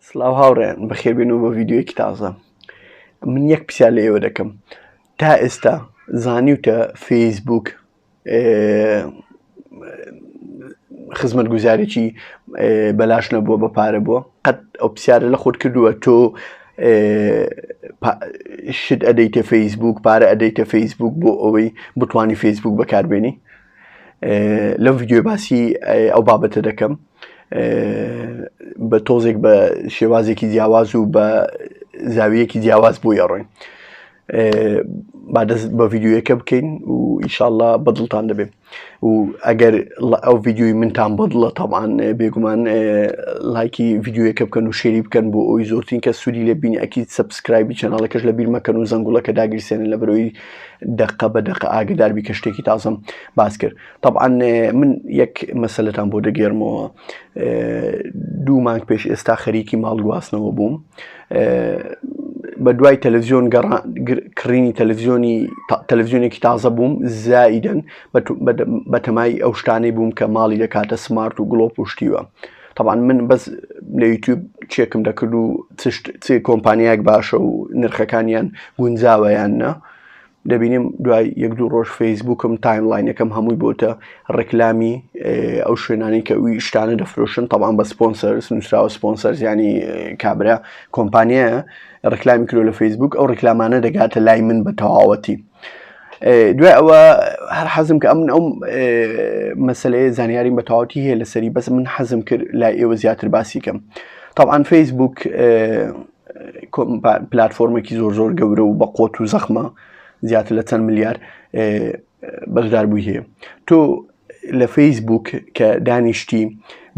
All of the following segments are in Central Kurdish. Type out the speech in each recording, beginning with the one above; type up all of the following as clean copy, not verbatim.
سڵاو هاوڕێیان بەخێربێنەوە بۆ ڤیدیۆیەکی تازە. من یەک پرسیار لە ئێوە دەکەم، تا ئێستا زانیوتە فەیسبوک خزمەتگوزارێکی بەلاش نەبووە بە پارە بووە؟ قەت ئەو پرسیارە لە خۆت کردووە تۆ شت ئەدەیتە فەیسبوک، پارە ئەدەیتە فەیسبوک بۆ ئەوەی بتانی فەیسبوک بەکاربێنی؟ لەم ڤیدیۆ باسی ئەو بابەتە دەکەم بە تۆزێک بە شێوازێکی جیاواز و بە زاویەکی جیاواز بۆی ئەڕۆین. با دەست بە ڤیدیۆیەکە بکەین و ئیشاءاللە بەدڵتان دەبێت و ئەگەر ئەو ڤیدیۆی منتان بەدڵە تەبان بێگومان لایکی ڤیدیۆیەکە بکەن و share ی بکەن بۆ ئەوی زۆرترین کە سوودی لێ بینی ئەکی subscribe ی channel ەکەش لە بیر مەکەن و زەنگوڵەکە داگیرسێنن لە بەرەوەی دەقە بە دەقە ئاگداربی کە شتێکی تازەم باس کرد. طبعا من یەک مەسەلەتان بۆ دەگێرمەوە. دوو مانگ پێش ئێستا خەریکی ماڵ گواستنەوە بووم. بە دوای تەلەڤزیۆن کڕینی تەلەڤزیۆنی تەلەڤزیۆنێکی تازە بووم، زائیدەن بەتەمای ئەو شتانەی بووم کە ماڵی دەکاتە smart و گڵۆپ و شتیوە. طبعا من بەس لە یوتیوب check م دەکرد و چ کۆمپانیایەک باشە و نرخەکانیان گونجاوە یان نا. دەبینیم دوای یەک دوو ڕۆژ فەیسبوکم timeline ەکەم هەمووی بۆتە ڕێکلامی ئەو شوێنانەی کە ئەوی شتانە دەفرۆشن، تەبان بە sponsors نووسراوە، sponsors ینی کابرا کۆمپانیایە ڕێکلامی کرۆ لە فەیسبوک، ئەو ڕێکلامانە دەگاتە لای من بە تەواوەتی. دوای ئەوە هەر حەزم کە ئەمن ئەو مەسلەیە زانیاریم بە تەواوەتی هەیە لەسەری، بەس من حەزم کرد لای ئێوە زیاتر باسی کەم. طبعا فەیسبوک پلتفۆرمێکی زۆر زۆر گەورە و بە قوت و زەخمە، زیاتر لە چەند ملیار بەشداربووی هەیە. تۆ لە فەیسبوک کە دانیشتی،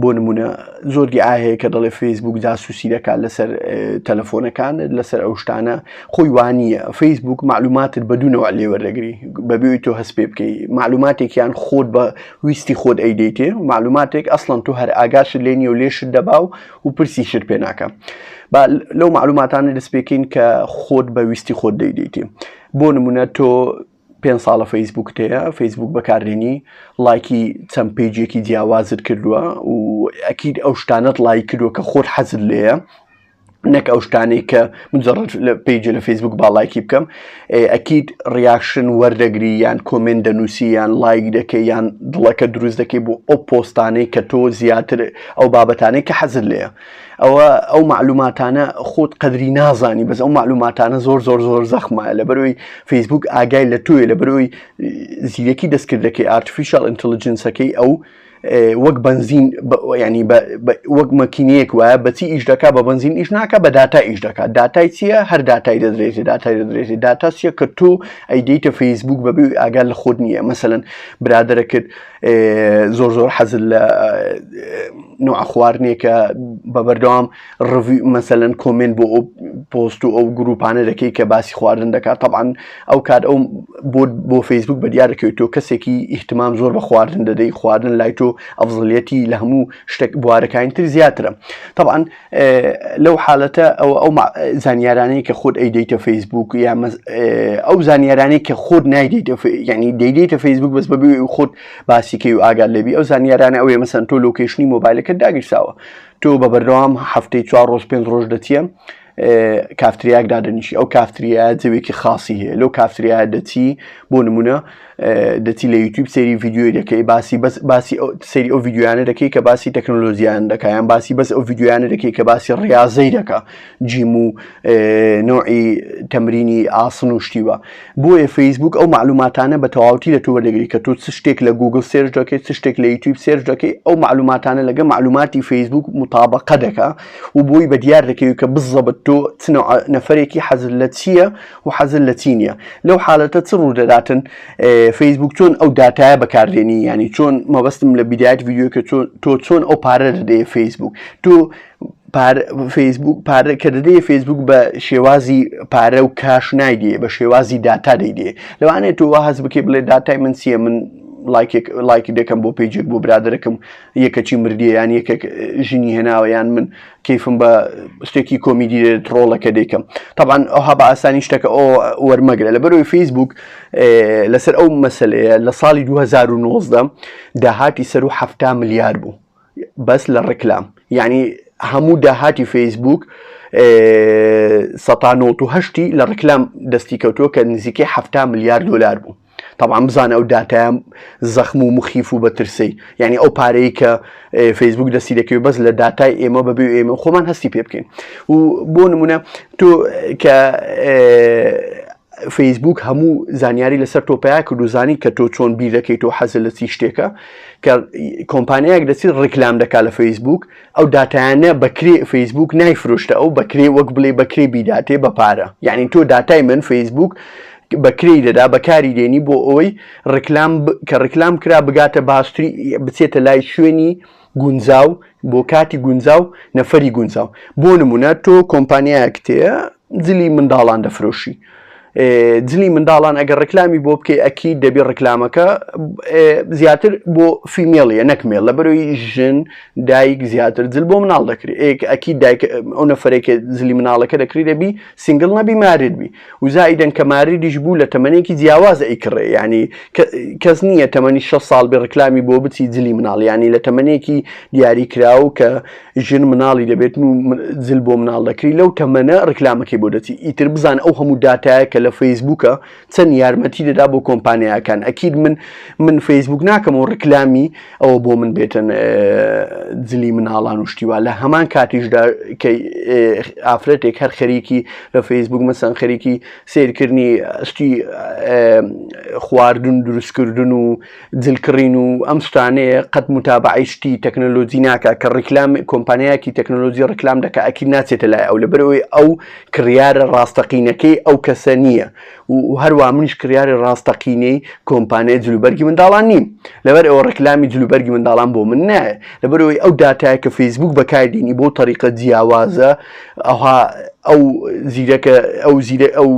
بۆ نمونە زۆر دیعا هەیە کە دەڵێ فەیسبوک جاسوسی دەکات لەسەر تەلەفۆنەکان، لەسەر ئەو شتانە. خۆی وانییە. فەیسبوک معلوماتت بە دوو نەوە لێوەردەگری بەبێ تۆ هەست پێ بکەی. معلوماتێکیان خۆت بە ویستی خۆت ئەیدەیتێ، معلوماتێک ئەسڵەن تۆ هەر ئاگاشت لێ نییە و لێشت دەبا و پرسیشت پێ ناکە. با لەو معلوماتانە دەست پێکەین کە خۆت بە ویستی خۆت دەیدەیتێ. بۆ نمونە تۆ 5 ساڵە فەیسبوکت هەیە، فەیسبوک بەکاردێنی، لایکی چەند page ێکی جیاوازت کردووە و ئەکید ئەو شتانەت لایک کردووە کە خۆت حەزت لێیە، نەک ئەو شتانەی کە مجرد لە page لە فەیسبوک با لایکی بکەم. ئەکید reaction وەردەگری یان comment دەنووسی یان لایک دەکەی یان دڵەکە دروست دەکەی بۆ ئەو پۆستانەی کە تۆ زیاتر ئەو بابەتانەی کە حەزت لێیە. ئەوە ئەو معلوماتانە خۆت قەدری نازانی، بەس ئەو معلوماتانە زۆر زۆر زۆر زەخمە. لەبەرەوەی فەیسبوک ئاگای لە تۆیە، لەبەرەوەی زیرەکی دەستکردەکەی artificial intelligence ەکەی ئەو وەک بەنزین، ینی وەک مەکینەیەک وایە. بەچی ئیش دەکا؟ بە بەنزین ئیش ناکە، بە داتا ئیش دەکات. داتای چییە؟ هەر داتای دەدرێت، داتای دەدرێت. داتا چییە؟ کە تۆ ئەیدەیتە فەیسبوک بەبێ ئاگا لە خۆت نییە. مەسەلەن برادەرەکرد زۆر زۆر حەزت لە نوع خواردنێکە، بە بەردەوام review مەسەلەن comment بۆ ئەو پۆست و ئەو گروپانە دەکەی کە باسی خواردن دەکات. طبعا ئەو کات ئەو بۆ فەیسبوک بە دیار دەکەوێت تۆ کەسێکی ئیهتمام زۆر بە خواردن دەدەی، خواردن لای تۆ ئەفزلیەتی لە هەموو شتێک بوارەکانی تر زیاترە. طبعا لەو حالەتە ئەو ئەو زانیارانەی کە خۆت ئەیدەیتە فەیسبوک یا ئەو زانیارانەی کە خۆت نایدەیتە، یعنی دەیدەیتە فەیسبوک بەس بەبێ خۆت باسیکەی و ئاگات لێبی، ئەو زانیارانە ئەوەیە مەسەن تۆ location ی مۆبایلەکەت داگیرساوە، تۆ بە بەردەوام هەفتەی 4 ڕۆژ 5 ڕۆژ دەچیە کافتریاک دادەنیشی، ئەو کافتریا جەوێکی خاصی هەیە، لەو کافتریا دەچی، بۆ نمونە دەچی لە یوتیوب سەیری ڤیدیۆی دەکەی، باسی بەس باسی سەیری ئەو ڤیدیۆیانە دەکەی کە باسی تەکنۆلۆژیان دەکا، یان باسی بەس ئەو ڤیدیۆیانە دەکەی کە باسی ڕاضەی دەکا، gym و نوعی تەمرینی ئاسن و شتیوە. بۆیە فەیسبوک ئەو معلوماتانە بە تەواوەتی لە تۆ وەردەگری کە تۆ چ شتێک لە گوگل search دەکەیت، چ شتێک لە یوتیوب search دەکەی، ئەو معلوماتانە لەگە معلوماتی فەیسبوک مطابقە دەکا و بۆی بە دیار دەکەوی کە بزەبت تۆ چ نەفەرێکی حەزت لە چییە و حەزت لە چی نییە. لەو حالەتە چ ڕوودەداتن؟ فەیسبوک چۆن ئەو داتایە بەکاردێنی؟ ینی چۆن، مەبەستم لە بیدایەت ڤیدیۆکە، تۆ چۆن ئەو پارە دەدەیە فەیسبوک؟ تۆ فەیسبوک پارە کە دەدەیە فەیسبوک بە شێوازی پارە و cash نایدێ، بە شێوازی داتا دەیدێ. لەوانەیە تۆ وا هەست بکەی بڵێ داتای من چییە، من لایکێک لایکی دەکەم بۆ page ێک بۆ برادەرەکەم یەکەچی مردیە یان یەکێک ژنی هێناوە یان من کەیفم بە شتێکی کۆمیدی دێت ڕۆڵەکە دەیکەم. طبعا ئەوها بە ئاسانی شتەکە ئەو وەرمەگرە. لەبەرەوەی فەیسبوک لەسەر ئەو مەسلەیە لە ساڵی 2019 داهاتی سەر و 70 ملیار بوو بەس لە ڕێکلام، یعنی هەموو داهاتی فەیسبوک سەتا 98ی لە ڕکلام دەستی کەوتووە کە نزیکەی 70 ملیار دلار بوو. تەبعەن بزانە ئەو داتایە زەخم و مخیف و بەترسەی یعنی ئەو پارەی کە فەیسبوک دەستی دەکەوێت بەس لە داتای ئێمە بەبێ ئێمە خۆمان هەستی پێ بکەین و بۆ نمونە تۆ کە فەیسبوک هەموو زانیاری لەسەر تۆ پیا کرد و زانی کە تۆ چۆن بیر دەکەیت و حەزە لە چی شتێکە کە کۆمپانیایەک دەچیت ڕیکلام دەکات لە فەیسبوک ئەو داتایانە بەکرێ فەیسبوک نایفرۆشتە ئەو بەکرێ وەک بڵێ بەکرێ بیداتێ بە پارە یعنی تۆ داتای من فەیسبوک بەکرێی دەدا بەکاری دێنی بۆ ئەوەی ڕیکلام کە ڕیکلام کرا بگاتە باشتری بچێتە لای شوێنی گونجاو بۆ کاتی گونجاو نەفەری گونجاو بۆ نمونە تۆ کۆمپانیایەک تێ جلی منداڵان دەفرۆشی جلی منداڵان ئەگەر ڕکلامی بۆ بکەی ئەکی دەبی ڕکلامەکە زیاتر بۆ female ە نەک male لە بەرەوەی ژن دایک زیاتر جل بۆ مناڵ دەکرێت ئێک ئەکی دایک ئەو نەفرێک جلی مناڵەکە دەکری دەبی single نەبی married بی و زائیدەن کە married یش بوو لە تەمەنێکی جیاواز ئەیکڕێ یعنی کەس نییە تەمەنی 6 ساڵ بێ ڕکلامی بۆ بچی جلی مناڵ یعنی لە تەمەنێکی دیاری کراو کە ژن مناڵی دەبێت و جل بۆ مناڵ دەکری لەو تەمەنە ڕکلامەکەی بۆ دەچی ئیتر بزان ئەو هەموو داتایە کە لە فەیسبوکە چەند یارمەتی دەدا بۆ کۆمپانیاکان ئەکید من من فەیسبوک ناکەم و ڕکلامی ئەوە بۆ من بێتن جلی مناڵان و شتیوا لە هەمان کاتیشدا کە ئافرەتێک هەر خەریکی لە فەیسبوک مەسەن خەریکی سیرکردنی شتی خواردن دروستکردن و جلکڕین و ئەم شتانەیە قەت متابعی شتی تەکنەلۆجی ناکە کە ڕیکلام کۆمپانیایەکی تەکنەلۆجی ڕیکلام دەکە ئەکی ناچێتە لای ئەو لەبەرەوەی ئەو کڕیارە ڕاستەقینەکەی ئەو کەسە نییە و هەروا منیش کڕیاری ڕاستەقینەی کۆمپانیای جلوبەرگی منداڵان نیم لەبەر ئەوە ڕیکلامی جلوبەرگی منداڵان بۆ من نایە لەبەرەوەی ئەو داتایە کە فەیسبوک بەکاردێنی بۆ تەریقە جیاوازە ئەوها ئەو زیرەکە ئەو زیرە ئەو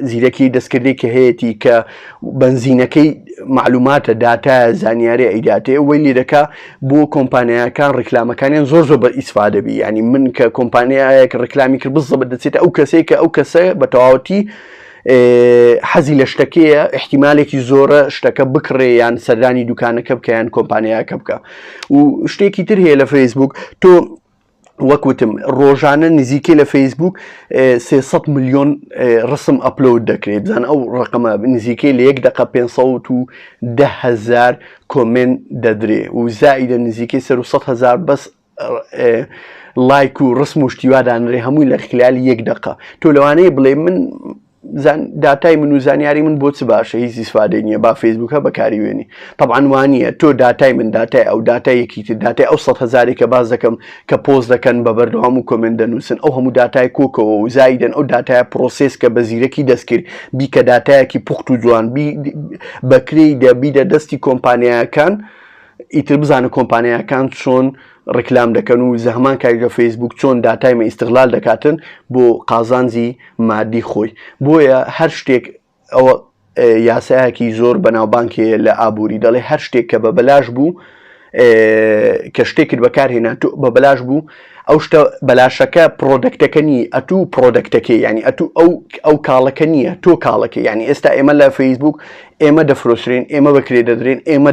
زیرەکی دەستکردی کە هەیەی کە بەنزینەکەی معلوماتە داتایە زانیاری ئەیداتێ وەی لێ دەکا بۆ کۆمپانیاکان ڕیکلامەکانیان زۆر زۆر بە ئیسفادە بی ینی من کە کۆمپانیایەک ڕیکلامی کرد بزەبت دەچێتە ئەو کەسێک کە ئەو کەسە بە تەواوەتی حەزی لە شتەکەیە احتیمالێکی زۆرە شتەکە بکڕێ یان سەردانی دوکانەکە بکە یان کۆمپانیاکە بکە و شتێکی تر هەیە لە فەیسبوک تۆ وەک وتم ڕۆژانە نزیکەی لە فەیسبوک 300 میلیۆن ڕسم upload دەکرێت بزان ئەو ڕقەمە نزیکەی لە یەک دقە 510 هزار comment دەدرێ و زائیدە نزیکەی 300 هزار بەس لایک و ڕسم و شتیوا دانرێ هەمووی لە خلالی یەک دقە تۆ لەوانەیە بڵێ من داتای من و زانیاری من بۆ چ باشە هیچ ئیسفادەی نییە با فەیسبوکە بەکاری وێنی طبعا وانە تۆ داتای من داتای ئەو داتای یەکی تر داتای ئەو سە هزاری کە باز دەکەم کە پۆست دەکەن بە بەردەوام و comment دەنووسن ئەو هەموو داتای کۆکەوە و زایدن ئەو داتای process کە بە زیرەکی دەستکرد بیکە داتایەکی پوخت و جوان بی بەکرێی دەبیدە دەستی کۆمپانیاکان ئیتر بزانە کۆمپانیاکان چۆن ڕیکلام دەکەن و زەهمان کاری لە فەیسبوک چۆن داتای مە ئیستغلال دەکاتن بۆ قازانجی مادی خۆی بۆیە هەر شتێک ئەوە یاسایەکی زۆر بەناوبانگ هەیە لە ئابووری دەڵێ هەر شتێک کە بە بەلاش بوو کە شتێکت بەکارهێنا تۆ بە بەلاش بوو ئەو شتە بەلاشەکە product ەکە نی ئەتوو product ەکەی ینی ئەتوو ئەو ئەو کاڵەکە نییە تۆ کاڵەکە ینی ئێستا ئێمە لە فەیسبوک ئێمە دەفرۆشرێن ئێمە بەکرێ دەدرێن ئێمە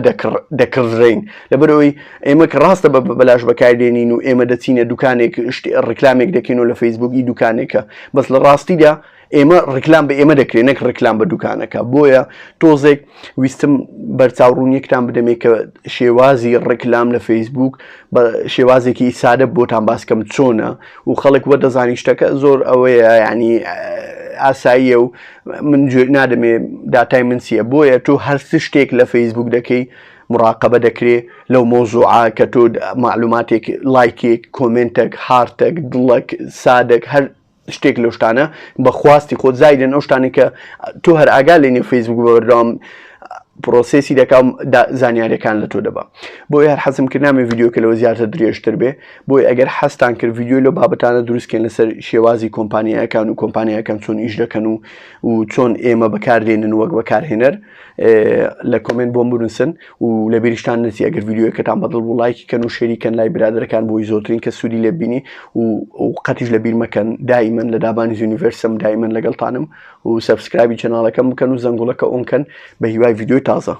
دەکڕدرێین لەبەرئەوەی ئێمە کە ڕاستە بە بەلاش بەکاردێنین و ئێمە دەچینە دوکانێک ڕیکلامێک دەکەین و لە فەیسبوک ئی دوکانێکە بەس لە ڕاستیدا ئێمە ڕیکلام بە ئێمە دەکرێت نەک ڕیکلام بە دوکانەکە بۆیە تۆزێک ویستم بەرچاو ڕوونیەکتان بدەمێ کە شێوازی ڕیکلام لە فەیسبوک بە شێوازێکی سادە بۆتان باسکەم چۆنە و خەڵک وە دەزانی شتەکە زۆر ئەوەیە ینی ئاساییە و من گوێ نادەمێ داتای من چییە بۆیە تۆ هەر شتێک لە فەیسبوک دەکەی مراقبە دەکرێ لەو مۆزوعە کە تۆ معلوماتێک لایکێک comment ێک heart ێک دڵک sad ێک هەر شتێک لەو شتانە بە خواستی خۆت زایدن ئەو شتانێک کە تۆ هەر ئاگا لێ فەیسبوک بە بەردەوام process ی دەکا زانیاریەکان لە تۆ دەبا بۆیە هەر حەزم کرد نامێ ڤیدیۆکە لەوە زیاتر درێژتر بێ بۆیە ئەگەر حەزتان کرد ڤیدیۆی لەو بابەتانە دروستکەین لەسەر شێوازی کۆمپانیاکان و کۆمپانیاکان چۆن ئیش دەکەن و و چۆن ئێمە بەکاردێنن وەک بەکارهێنەر لە comment بۆم بنووسن و لە بیریشتان نەچی ئەگەر ڤیدیۆکەتان بەدڵ بوو لایکی کەن و share ی کەن لای برادەرەکان بۆی زۆرترین کە سوودی لێ بینی و قەتیش لە بیر مەکەن دائیمەن لە دابانی universe م دائیمەن لەگەڵتانم و subscribe ی channel ەکەم بکەن و زەنگوڵەکە on کەن بە هیوای ڤیدیۆی تازە.